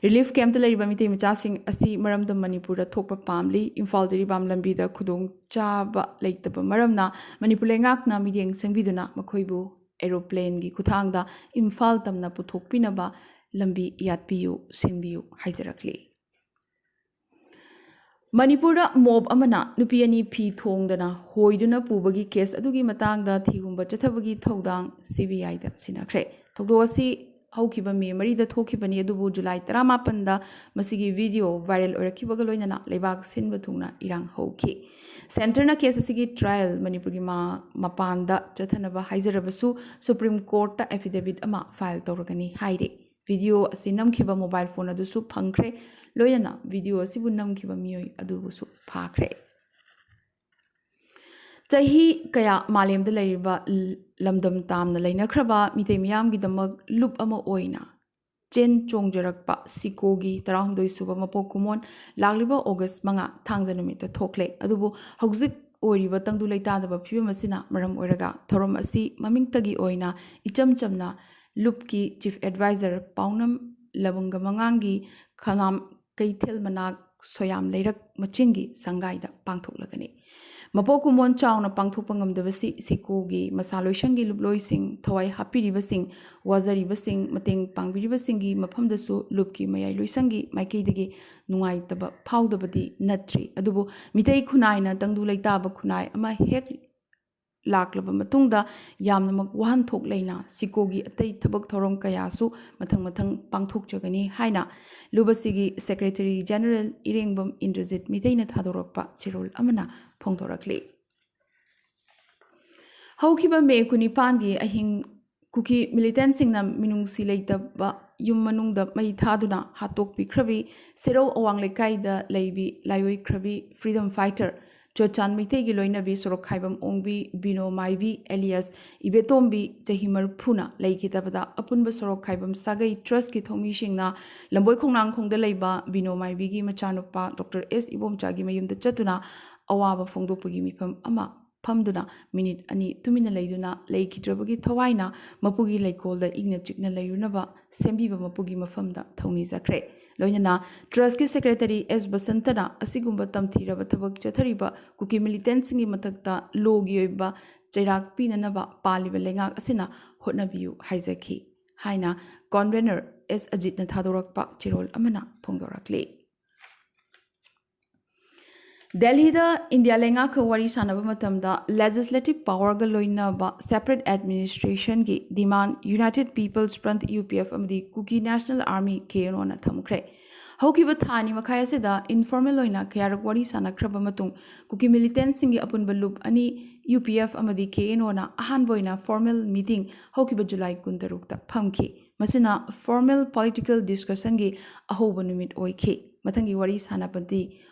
ꯔꯤꯂꯤꯐ ꯀꯦꯝꯞꯇ ꯂꯩꯔꯤꯕ ꯃꯤꯇꯩ ꯃꯆꯥꯁꯤꯡ ꯑꯁꯤ ꯃꯔꯝꯗꯝ ꯃꯅꯤꯄꯨꯔꯗ ꯊꯣꯛꯄ ꯄꯥꯝꯂꯤ꯫ ꯏꯝꯐꯥꯜ ꯖꯤꯔꯤꯕꯥꯝ ꯂꯝꯕꯤꯗ ꯈꯨꯗꯣꯡ ꯆꯥꯕ ꯂꯩꯇꯕ ꯃꯔꯝꯅ ꯃꯅꯤꯄꯨꯔ ꯂꯩꯉꯥꯛꯅ ꯃꯤꯠꯌꯦꯡ ꯆꯪꯕꯤꯗꯨꯅ ꯃꯈꯣꯏꯕꯨ ꯑꯦꯔꯣꯄ꯭ꯂꯦꯟꯒꯤ ꯈꯨꯊꯥꯡꯗ ꯏꯝꯐꯥꯜ ꯇꯝꯅ ꯄꯨꯊꯣꯛꯄꯤꯅꯕ ꯂꯝꯕꯤ ꯌꯥꯠꯄꯤꯌꯨ, ꯁꯤꯟꯕꯤꯌꯨ ꯍꯥꯏꯖꯔꯛꯂꯤ꯫ ꯃꯅꯤꯄꯨꯔꯗ ꯃꯣꯕ ꯑꯃꯅ ꯅꯨꯄꯤ ꯑꯅꯤ ꯐꯤ ꯊꯣꯡꯗꯅ ꯍꯣꯏꯗꯨꯅ ꯄꯨꯕꯒꯤ ꯀꯦꯁ ꯑꯗꯨꯒꯤ ꯃꯇꯥꯡꯗ ꯊꯤꯍꯨꯝꯕ ꯆꯠꯊꯕꯒꯤ ꯊꯧꯗꯥꯡ ꯁꯤ ꯕꯤ ꯑꯥꯏꯗ ꯁꯤꯟꯅꯈ꯭ꯔꯦ꯫ ꯊꯧꯗꯣꯛ ꯑꯁꯤ ꯍꯧꯈꯤꯕ ꯃꯦ ꯃꯔꯤꯗ ꯊꯣꯛꯈꯤꯕꯅꯤ, ꯑꯗꯨꯕꯨ ꯖꯨꯂꯥꯏ ꯇꯔꯥꯃꯥꯄꯟꯗ ꯃꯁꯤꯒꯤ ꯚꯤꯗꯤꯑꯣ ꯚꯥꯏꯔꯦꯜ ꯑꯣꯏꯔꯛꯈꯤꯕꯒ ꯂꯣꯏꯅꯅ ꯂꯩꯕꯥꯛ ꯁꯤꯟꯕ ꯊꯨꯡꯅ ꯏꯔꯥꯡ ꯍꯧꯈꯤ꯫ ꯁꯦꯟꯇꯔꯅ ꯀꯦꯁ ꯑꯁꯤꯒꯤ ꯇ꯭ꯔꯥꯏꯜ ꯃꯅꯤꯄꯨꯔꯒꯤ ꯃꯥ-, ꯃꯄꯥꯟꯗ ꯆꯠꯊꯅꯕ ꯍꯥꯏꯖꯔꯕꯁꯨ ꯁꯨꯄ꯭ꯔꯤꯝ ꯀꯣꯔꯠꯇ ꯑꯦꯐꯤꯗꯦꯚꯤꯠ ꯑꯃ ꯐꯥꯏꯜ ꯇꯧꯔꯒꯅꯤ ꯍꯥꯏꯔꯤ꯫ ꯚꯤꯗꯤꯑꯣ ꯑꯁꯤ ꯅꯝꯈꯤꯕ ꯃꯣꯕꯥꯏꯜ ꯐꯣꯟ ꯑꯗꯨꯁꯨ ꯐꯪꯈ꯭ꯔꯦ꯫ ꯂꯣꯏꯅꯅ ꯚꯤꯗꯤꯑꯣ ꯑꯁꯤꯕꯨ ꯅꯝꯈꯤꯕ ꯃꯤꯑꯣꯏ ꯑꯗꯨꯕꯨꯁꯨ ꯐꯥꯈ꯭ꯔꯦ꯫ ꯆꯍꯤ ꯀꯌꯥ ꯃꯥꯂꯦꯝꯗ ꯂꯩꯔꯤꯕ ꯂꯝꯗꯝ ꯇꯥꯝꯅ ꯂꯩꯅꯈ꯭ꯔꯕ ꯃꯤꯇꯩ ꯃꯤꯌꯥꯝꯒꯤꯗꯃꯛ ꯂꯨꯞ ꯑꯃ ꯑꯣꯏꯅ ꯆꯦꯟ ꯆꯣꯡꯖꯔꯛꯄ ꯁꯤꯀꯣꯒꯤ ꯇꯔꯥꯍꯨꯝꯗꯣꯏ ꯁꯨꯕ ꯃꯄꯣꯛ ꯀꯨꯝꯑꯣꯟ ꯂꯥꯛꯂꯤꯕ ꯑꯣꯒꯁ ꯃꯉꯥ ꯊꯥꯡꯖ ꯅꯨꯃꯤꯠꯇ ꯊꯣꯛꯂꯦ꯫ ꯑꯗꯨꯕꯨ ꯍꯧꯖꯤꯛ ꯑꯣꯏꯔꯤꯕ ꯇꯪꯗꯨ ꯂꯩꯇꯥꯗꯕ ꯐꯤꯕꯝ ꯑꯁꯤꯅ ꯃꯔꯝ ꯑꯣꯏꯔꯒ ꯊꯧꯔꯝ ꯑꯁꯤ ꯃꯃꯤꯡꯇꯒꯤ ꯑꯣꯏꯅ ꯏꯆꯝ ꯆꯝꯅ ꯂꯨꯞꯀꯤ ꯆꯤꯐ ꯑꯦꯗꯚꯥꯏꯖꯔ ꯄꯥꯎꯅꯝ ꯂꯕꯨꯡꯒ ꯃꯉꯥꯡꯒꯤ ꯈꯅꯥꯝ ꯀꯩꯊꯦꯜ ꯃꯅꯥꯛ ꯁꯣꯌꯥꯝ ꯂꯩꯔꯛ ꯃꯆꯤꯟꯒꯤ ꯁꯪꯒꯥꯏꯗ ꯄꯥꯡꯊꯣꯛꯂꯒꯅꯤ꯫ ꯃꯄꯣꯛ ꯀꯨꯝꯑꯣꯟ ꯆꯥꯎꯅ ꯄꯥꯡꯊꯣꯛꯄ ꯉꯝꯗꯕꯁꯤ ꯁꯤꯀꯣꯒꯤ ꯃꯁꯥ ꯂꯣꯏꯁꯪꯒꯤ ꯂꯨꯞꯂꯣꯏꯁꯤꯡ, ꯊꯋꯥꯏ ꯍꯥꯞꯄꯤꯔꯤꯕꯁꯤꯡ, ꯋꯥꯖꯔꯤꯕꯁꯤꯡ, ꯃꯇꯦꯡ ꯄꯥꯡꯕꯤꯔꯤꯕꯁꯤꯡꯒꯤ ꯃꯐꯝꯗꯁꯨ ꯂꯨꯞꯀꯤ ꯃꯌꯥꯏ ꯂꯣꯏꯁꯪꯒꯤ ꯃꯥꯏꯀꯩꯗꯒꯤ ꯅꯨꯡꯉꯥꯏꯇꯕ ꯐꯥꯎꯗꯕꯗꯤ ꯅꯠꯇ꯭ꯔꯤ꯫ ꯑꯗꯨꯕꯨ ꯃꯤꯇꯩ ꯈꯨꯟꯅꯥꯏꯅ ꯇꯪꯗꯨ ꯂꯩꯇꯥꯕ ꯈꯨꯟꯅꯥꯏ ꯑꯃ ꯍꯦꯛ ꯂꯥꯛꯂꯕ ꯃꯇꯨꯡꯗ ꯌꯥꯝꯅꯃꯛ ꯋꯥꯍꯟꯊꯣꯛ ꯂꯩꯅ ꯁꯤꯀꯣꯒꯤ ꯑꯇꯩ ꯊꯕꯛ ꯊꯧꯔꯝ ꯀꯌꯥꯁꯨ ꯃꯊꯪ ꯃꯊꯪ ꯄꯥꯡꯊꯣꯛꯆꯒꯅꯤ ꯍꯥꯏꯅ ꯂꯨꯞ ꯑꯁꯤꯒꯤ ꯁꯦꯀ꯭ꯔꯦꯇꯔꯤ ꯖꯦꯅꯔꯦꯜ ꯏꯔꯦꯡꯕꯝ ꯏꯟꯗ꯭ꯔꯖꯤꯠ ꯃꯤꯇꯩꯅ ꯊꯥꯗꯣꯔꯛꯄ ꯆꯦꯔꯣꯜ ꯑꯃꯅ ꯐꯣꯡꯗꯣꯔꯛꯂꯤ꯫ ꯍꯧꯈꯤꯕ ꯃꯦ ꯀꯨꯟꯅꯤꯄꯥꯟꯒꯤ ꯑꯍꯤꯡ ꯀꯨꯀꯤ ꯃꯤꯂꯤꯇꯦꯟꯁꯤꯡꯅ ꯃꯤꯅꯨꯡꯁꯤ ꯂꯩꯇꯕ ꯌꯨꯝ ꯃꯅꯨꯡꯗ ꯃꯩ ꯊꯥꯗꯨꯅ ꯍꯥꯠꯇꯣꯛꯄꯤꯈ꯭ꯔꯕꯤ ꯁꯦꯔꯧ ꯑꯋꯥꯡ ꯂꯩꯀꯥꯏꯗ ꯂꯩꯕꯤ ꯂꯥꯏꯑꯣꯏꯈ꯭ꯔꯕꯤ ꯐ꯭ꯔꯤꯗꯝ ꯐꯥꯏꯇꯔ ꯆꯣꯆꯥꯟ ꯃꯩꯇꯩꯒꯤ ꯂꯣꯏꯅꯕꯤ ꯁꯣꯔꯣꯛꯈꯥꯏꯕꯝ ꯑꯣꯡꯕꯤ ꯕꯤꯅꯣ ꯃꯥꯏꯕꯤ ꯑꯦꯂꯤꯌꯥꯁ ꯏꯕꯦꯇꯣꯝꯕꯤ ꯆꯍꯤ ꯃꯔꯤꯐꯨꯅ ꯂꯩꯈꯤꯗꯕꯗ ꯑꯄꯨꯟꯕ ꯁꯣꯔꯣꯛꯈꯥꯏꯕꯝ ꯁꯥꯒꯩ ꯇ꯭ꯔꯁꯀꯤ ꯊꯧꯃꯤꯁꯤꯡꯅ ꯂꯝꯕꯣꯏ ꯈꯣꯡꯅꯥꯡꯈꯣꯡꯗ ꯂꯩꯕ ꯕꯤꯅꯣ ꯃꯥꯏꯕꯤꯒꯤ ꯃꯆꯥꯅꯨꯄꯥ ꯗꯣꯛꯇꯔ ꯑꯦꯁ ꯏꯕꯣꯝꯆꯥꯒꯤ ꯃꯌꯨꯝꯗ ꯆꯠꯇꯨꯅ ꯑꯋꯥꯕ ꯐꯣꯡꯗꯣꯛꯄꯒꯤ ꯃꯤꯐꯝ ꯑꯃ ꯐꯝꯗꯨꯅ ꯃꯤꯅꯤꯠ ꯑꯅꯤ ꯇꯨꯃꯤꯟꯅ ꯂꯩꯗꯨꯅ ꯂꯩꯈꯤꯗ꯭ꯔꯕꯒꯤ ꯊꯋꯥꯏꯅ ꯃꯄꯨꯒꯤ ꯂꯩꯀꯣꯜꯗ ꯏꯪꯅ ꯆꯤꯛꯅ ꯂꯩꯔꯨꯅꯕ ꯁꯦꯝꯕꯤꯕ ꯃꯄꯨꯒꯤ ꯃꯐꯝꯗ ꯊꯧꯅꯤꯖꯈ꯭ꯔꯦ꯫ ꯂꯣꯏꯅꯅ ꯇ꯭ꯔꯁꯀꯤ ꯁꯦꯀ꯭ꯔꯦꯇꯔꯤ ꯑꯦꯁ ꯕꯁꯟꯇꯅ ꯑꯁꯤꯒꯨꯝꯕ ꯇꯝꯊꯤꯔꯕ ꯊꯕꯛ ꯆꯠꯊꯔꯤꯕ ꯀꯨꯀꯤ ꯃꯤꯂꯤꯇꯦꯟꯁꯤꯡꯒꯤ ꯃꯊꯛꯇ ꯂꯣꯒꯤ ꯑꯣꯏꯕ ꯆꯩꯔꯥꯛ ꯄꯤꯅꯅꯕ ꯄꯥꯜꯂꯤꯕ ꯂꯩꯉꯥꯛ ꯑꯁꯤꯅ ꯍꯣꯠꯅꯕꯤꯌꯨ ꯍꯥꯏꯖꯈꯤ ꯍꯥꯏꯅ ꯀꯣꯟꯚꯦꯅꯔ ꯑꯦꯁ ꯑꯖꯤꯠꯅ ꯊꯥꯗꯣꯔꯛꯄ ꯆꯦꯔꯣꯜ ꯑꯃꯅ ꯐꯣꯡꯗꯣꯔꯛꯂꯤ꯫ ꯗꯦꯜꯍꯤꯗ ꯏꯟꯗꯤꯌꯥ ꯂꯩꯉꯥꯛꯀ ꯋꯥꯔꯤ ꯁꯥꯟꯅꯕ ꯃꯇꯝꯗ ꯂꯦꯖꯤꯁꯂꯦꯇꯤꯚ ꯄꯥꯋꯔꯒ ꯂꯣꯏꯅꯕ ꯁꯦꯄꯔꯦꯠ ꯑꯦꯗꯃꯤꯅꯤꯁꯇ꯭ꯔꯦꯁꯟꯒꯤ demand united peoples front, U P F, ꯑꯃꯗꯤ Kuki national army, K N ꯑꯣꯅ ꯊꯝꯈ꯭ꯔꯦ꯫ ꯍꯧꯈꯤꯕ ꯊꯥ ꯑꯅꯤ ꯃꯈꯥꯏ ꯑꯁꯤꯗ ꯏꯟꯐꯣꯔꯃꯦꯜ ꯑꯣꯏꯅ ꯀꯌꯥꯔꯛ ꯋꯥꯔꯤ ꯁꯥꯟꯅꯈ꯭ꯔꯕ ꯃꯇꯨꯡ ꯀꯨꯀꯤ ꯃꯤꯂꯤꯇꯦꯟꯁꯤꯡꯒꯤ ꯑꯄꯨꯟꯕ ꯂꯨꯞ ꯑꯅꯤ, ꯌꯨ ꯄꯤ ꯑꯦꯐ ꯑꯃꯗꯤ ꯀꯦ ꯑꯦꯟ ꯑꯣꯅ ꯑꯍꯥꯟꯕ ꯑꯣꯏꯅ ꯐꯣꯔꯃꯦꯜ ꯃꯤꯇꯤꯡ ꯍꯧꯈꯤꯕ ꯖꯨꯂꯥꯏ ꯀꯨꯟꯇꯔꯨꯛꯇ ꯐꯝꯈꯤ꯫ ꯃꯁꯤꯅ formal political discussionꯒꯤ ꯑꯍꯧꯕ ꯅꯨꯃꯤꯠ ꯑꯣꯏꯈꯤ꯫ ꯃꯊꯪꯒꯤ ꯋꯥꯔꯤ ꯁꯥꯅꯕꯗꯤ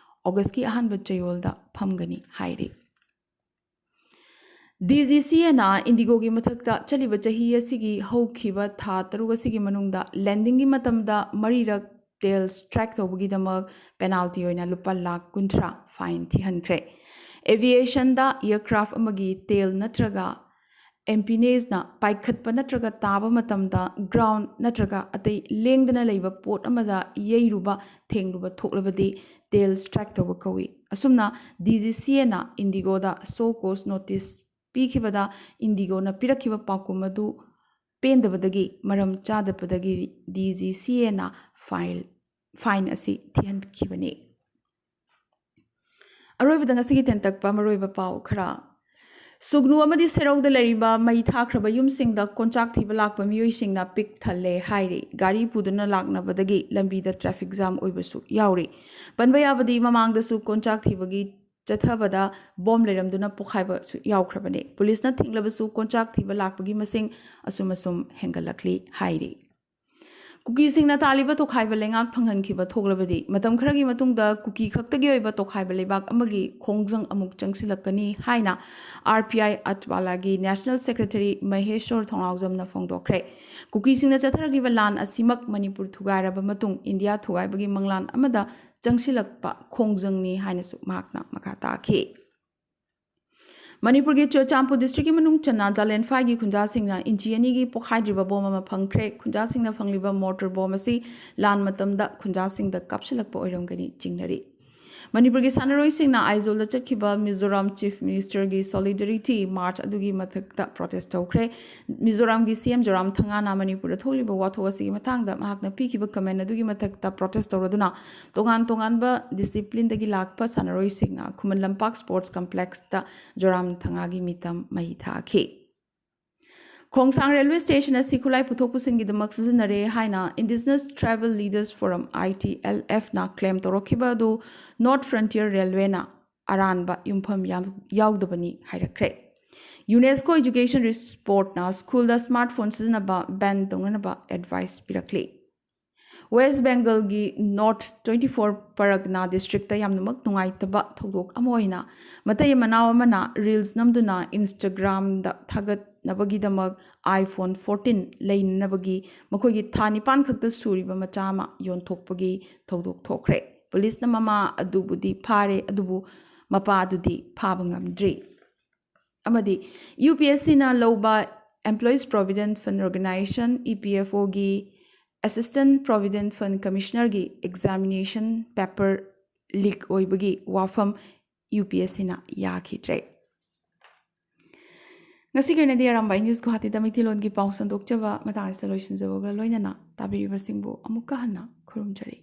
Augustꯀꯤ ꯑꯍꯥꯟꯕ ꯆꯌꯣꯜꯗ ꯐꯝꯒꯅꯤ ꯍꯥꯏꯔꯤ꯫ DGCAꯅ IndiGoꯒꯤ ꯃꯊꯛꯇ ꯆꯠꯂꯤꯕ ꯆꯍꯤ ꯑꯁꯤꯒꯤ ꯍꯧꯈꯤꯕ ꯊꯥ ꯇꯔꯨꯛ ꯑꯁꯤꯒꯤ ꯃꯅꯨꯡꯗ landingꯒꯤ ꯃꯇꯝꯗ ꯃꯔꯤꯔꯛ tails track ꯇꯧꯕꯒꯤꯗꯃꯛ penalty ꯑꯣꯏꯅ ꯂꯨꯄꯥ ꯂꯥꯈ ꯀꯨꯟꯊ꯭ꯔꯥ fine ꯊꯤꯍꯟꯈ꯭ꯔꯦ꯫ Aviationꯗ aircraft ꯑꯃꯒꯤ tail ꯅꯠꯇ꯭ꯔꯒ empenageꯅ ꯄꯥꯏꯈꯠꯄ ꯅꯠꯇ꯭ꯔꯒ ꯇꯥꯕ ꯃꯇꯝꯗ ground ꯅꯠꯇ꯭ꯔꯒ ꯑꯇꯩ ꯂꯦꯡꯗꯅ ꯂꯩꯕ ꯄꯣꯠ ꯑꯃꯗ ꯌꯩꯔꯨꯕ, ꯊꯦꯡꯂꯨꯕ ꯊꯣꯛꯂꯕꯗꯤ tails track ꯇꯧꯕ ꯀꯧꯏ꯫ ꯑꯁꯨꯝꯅ DGCAꯅ IndiGoꯗ show cause notice ꯄꯤꯈꯤꯕꯗ IndiGoꯅ ꯄꯤꯔꯛꯈꯤꯕ ꯄꯥꯎꯈꯨꯝ ꯑꯗꯨ ꯄꯦꯟꯗꯕꯗꯒꯤ ꯃꯔꯝ ꯆꯥꯗꯕꯗꯒꯤ DGCAꯅ file, fine ꯑꯁꯤ ꯊꯤꯍꯟꯈꯤꯕꯅꯤ꯫ ꯑꯔꯣꯏꯕꯗ ꯉꯁꯤꯒꯤ ꯇꯦꯟꯇꯛꯄ ꯃꯔꯨꯑꯣꯏꯕ ꯄꯥꯎ ꯈꯔ꯫ ꯁꯨꯒꯅꯨ ꯑꯃꯗꯤ ꯁꯦꯔꯧꯗ ꯂꯩꯔꯤꯕ ꯃꯩ ꯊꯥꯈ꯭ꯔꯕ ꯌꯨꯝꯁꯤꯡꯗ ꯀꯣꯟꯆꯥꯛ ꯊꯤꯕ ꯂꯥꯛꯄ ꯃꯤꯑꯣꯏꯁꯤꯡꯅ ꯄꯤꯛ ꯊꯜꯂꯦ ꯍꯥꯏꯔꯤ꯫ ꯒꯥꯔꯤ ꯄꯨꯗꯨꯅ ꯂꯥꯛꯅꯕꯗꯒꯤ ꯂꯝꯕꯤꯗ traffic jam ꯑꯣꯏꯕꯁꯨ ꯌꯥꯎꯔꯤ꯫ ꯄꯟꯕ ꯌꯥꯕꯗꯤ ꯃꯃꯥꯡꯗꯁꯨ ꯀꯣꯟꯆꯥꯛ ꯊꯤꯕꯒꯤ ꯆꯠꯊꯕꯗ bomb ꯂꯩꯔꯝꯗꯨꯅ ꯄꯣꯈꯥꯏꯕꯁꯨ ꯌꯥꯎꯈ꯭ꯔꯕꯅꯤ꯫ ꯄꯨꯂꯤꯁꯅ ꯊꯤꯡꯂꯕꯁꯨ ꯀꯣꯟꯆꯥꯛ ꯊꯤꯕ ꯂꯥꯛꯄꯒꯤ ꯃꯁꯤꯡ ꯑꯁꯨꯝ ꯑꯁꯨꯝ ꯍꯦꯟꯒꯠꯂꯛꯂꯤ ꯍꯥꯏꯔꯤ꯫ ꯀꯨꯀꯤꯁꯤꯡꯅ ꯇꯥꯜꯂꯤꯕ ꯇꯣꯈꯥꯏꯕ ꯂꯩꯉꯥꯛ ꯐꯪꯍꯟꯈꯤꯕ ꯊꯣꯛꯂꯕꯗꯤ ꯃꯇꯝ ꯈꯔꯒꯤ ꯃꯇꯨꯡꯗ ꯀꯨꯀꯤ ꯈꯛꯇꯒꯤ ꯑꯣꯏꯕ ꯇꯣꯈꯥꯏꯕ ꯂꯩꯕꯥꯛ ꯑꯃꯒꯤ ꯈꯣꯡꯖꯪ ꯑꯃꯨꯛ ꯆꯪꯁꯤꯜꯂꯛꯀꯅꯤ ꯍꯥꯏꯅ RPI ꯑꯇ꯭ꯋꯥꯂꯥꯒꯤ National Secretary ꯃꯍꯦꯁꯣꯔ ꯊꯣꯡꯂꯥꯎꯖꯝꯅ ꯐꯣꯡꯗꯣꯛꯈ꯭ꯔꯦ꯫ ꯀꯨꯀꯤꯁꯤꯡꯅ ꯆꯠꯊꯔꯛꯂꯤꯕ ꯂꯥꯟ ꯑꯁꯤꯃꯛ ꯃꯅꯤꯄꯨꯔ ꯊꯨꯒꯥꯏꯔꯕ ꯃꯇꯨꯡ ꯏꯟꯗꯤꯌꯥ ꯊꯨꯒꯥꯏꯕꯒꯤ ꯃꯪꯂꯥꯟ ꯑꯃꯗ ꯆꯪꯁꯤꯜꯂꯛꯄ ꯈꯣꯡꯖꯪꯅꯤ ꯍꯥꯏꯅꯁꯨ ꯃꯍꯥꯛꯅ ꯃꯈꯥ ꯇꯥꯈꯤ꯫ ꯃꯅꯤꯄꯨꯔꯒꯤ ꯆꯨꯔꯆꯥꯟꯄꯨꯔ districtꯀꯤ ꯃꯅꯨꯡ ꯆꯟꯅ ꯖꯥꯂꯦꯟꯐꯥꯏꯒꯤ ꯈꯨꯟꯖꯥꯁꯤꯡꯅ ꯏꯟꯆꯤ ꯑꯅꯤꯒꯤ ꯄꯣꯈꯥꯏꯗ꯭ꯔꯤꯕ bomb ꯑꯃ ꯐꯪꯈ꯭ꯔꯦ꯫ ꯈꯨꯟꯖꯥꯁꯤꯡꯅ ꯐꯪꯂꯤꯕ mortar bomb ꯑꯁꯤ ꯂꯥꯟ ꯃꯇꯝꯗ ꯈꯨꯟꯖꯥꯁꯤꯡꯗ ꯀꯥꯞꯁꯤꯜꯂꯛꯄ ꯑꯣꯏꯔꯝꯒꯅꯤ ꯆꯤꯡꯅꯔꯤ꯫ ꯃꯅꯤꯄꯨꯔꯒꯤ ꯁꯥꯟꯅꯔꯣꯏꯁꯤꯡꯅ ꯑꯥꯏꯖꯣꯜꯗ ꯆꯠꯈꯤꯕ ꯃꯤꯖꯣꯔꯥꯝ Chief Ministerꯒꯤ Solidarity March ꯑꯗꯨꯒꯤ ꯃꯊꯛꯇ protest ꯇꯧꯈ꯭ꯔꯦ꯫ ꯃꯤꯖꯣꯔꯥꯝꯒꯤ CM ꯖꯣꯔꯥꯝꯊꯪꯉꯥꯅ ꯃꯅꯤꯄꯨꯔꯗ ꯊꯣꯛꯂꯤꯕ ꯋꯥꯊꯣꯛ ꯑꯁꯤꯒꯤ ꯃꯇꯥꯡꯗ ꯃꯍꯥꯛꯅ ꯄꯤꯈꯤꯕ comment ꯑꯗꯨꯒꯤ ꯃꯊꯛꯇ protest ꯇꯧꯔꯗꯨꯅ ꯇꯣꯉꯥꯟ ꯇꯣꯉꯥꯟꯕ disciplineꯗꯒꯤ ꯂꯥꯛꯄ ꯁꯥꯟꯅꯔꯣꯏꯁꯤꯡꯅ ꯈꯨꯃꯟ ꯂꯝꯄꯥꯛ Sports Complexꯇ ꯖꯣꯔꯥꯝꯊꯪꯉꯥꯒꯤ ꯃꯤꯇꯝ ꯃꯩ ꯊꯥꯈꯤ꯫ ꯈꯣꯡꯁꯥꯡ railway station ꯑꯁꯤ ꯈꯨꯠꯂꯥꯏ ꯄꯨꯊꯣꯛ ꯄꯨꯁꯤꯟꯒꯤꯗꯃꯛ ꯁꯤꯖꯤꯟꯅꯔꯦ ꯍꯥꯏꯅ Indigenous Tribal Leaders Forum, ITLFꯅ claim ꯇꯧꯔꯛꯈꯤꯕ ꯑꯗꯨ North Frontier Railwayꯅ ꯑꯔꯥꯟꯕ ꯌꯨꯝꯐꯝ ꯌꯥꯝ-, ꯌꯥꯎꯗꯕꯅꯤ ꯍꯥꯏꯔꯛꯈ꯭ꯔꯦ꯫ UNESCO Education Reportꯅ ꯁ꯭ꯀꯨꯜꯗ ꯁ꯭ꯃꯥꯔꯠ ꯐꯣꯟ ꯁꯤꯖꯤꯟꯅꯕ ꯕꯦꯟ ꯇꯧꯅꯅꯕ ꯑꯦꯗꯚꯥꯏꯁ ꯄꯤꯔꯛꯂꯤ꯫ ꯋꯦꯁ ꯕꯦꯡꯒꯜꯒꯤ ꯅꯣꯔꯠ ꯇ꯭ꯋꯦꯟꯇꯤ ꯐꯣꯔ ꯄꯔꯒꯅꯥ ꯗꯤꯁꯇ꯭ꯔꯤꯛꯇ ꯌꯥꯝꯅꯃꯛ ꯅꯨꯡꯉꯥꯏꯇꯕ ꯊꯧꯗꯣꯛ ꯑꯃ ꯑꯣꯏꯅ ꯃꯇꯩ ꯃꯅꯥꯎ ꯑꯃꯅ ꯔꯤꯜꯁ ꯅꯝꯗꯨꯅ ꯏꯟꯁꯇꯥꯒ꯭ꯔꯥꯝꯗ ꯊꯥꯒꯠꯅꯕꯒꯤꯗꯃꯛ ꯑꯥꯏꯐꯣꯟ ꯐꯣꯔꯇꯤꯟ ꯂꯩꯅꯅꯕꯒꯤ ꯃꯈꯣꯏꯒꯤ ꯊꯥ ꯅꯤꯄꯥꯟ ꯈꯛꯇ ꯁꯨꯔꯤꯕ ꯃꯆꯥ ꯑꯃ ꯌꯣꯟꯊꯣꯛꯄꯒꯤ ꯊꯧꯗꯣꯛ ꯊꯣꯛꯈ꯭ꯔꯦ꯫ ꯄꯨꯂꯤꯁꯅ ꯃꯃꯥ ꯑꯗꯨꯕꯨꯗꯤ ꯐꯥꯔꯦ, ꯑꯗꯨꯕꯨ ꯃꯄꯥꯗꯨꯗꯤ ꯐꯥꯕ ꯉꯝꯗ꯭ꯔꯤ꯫ ꯑꯃꯗꯤ ꯌꯨ ꯄꯤ ꯑꯦꯁ ꯁꯤꯅ ꯂꯧꯕ Employees Provident Fund Organization, E P F ꯑꯣꯒꯤ Assistant Provident Fund Commissionerꯒꯤ examination paper leak ꯑꯣꯏꯕꯒꯤ ꯋꯥꯐꯝ ꯌꯨ ꯄꯤ ꯑꯦꯁ ꯁꯤꯅ ꯌꯥꯈꯤꯗ꯭ꯔꯦ꯫ ꯉꯁꯤꯒꯤ ꯑꯣꯏꯅꯗꯤ ꯑꯔꯥꯝꯕꯥꯏ ꯅ꯭ꯌꯨꯁ ꯒꯨꯋꯥꯍꯥꯇꯤꯗ ꯃꯩꯇꯩꯂꯣꯟꯒꯤ ꯄꯥꯎ ꯁꯟꯗꯣꯛꯆꯕ ꯃꯇꯥꯡ ꯑꯁꯤꯗ ꯂꯣꯏꯁꯤꯟꯖꯕꯒ ꯂꯣꯏꯅꯅ ꯇꯥꯕꯤꯔꯤꯕꯁꯤꯡꯕꯨ ꯑꯃꯨꯛꯀ ꯍꯟꯅ ꯈꯨꯔꯨꯝꯖꯔꯤ꯫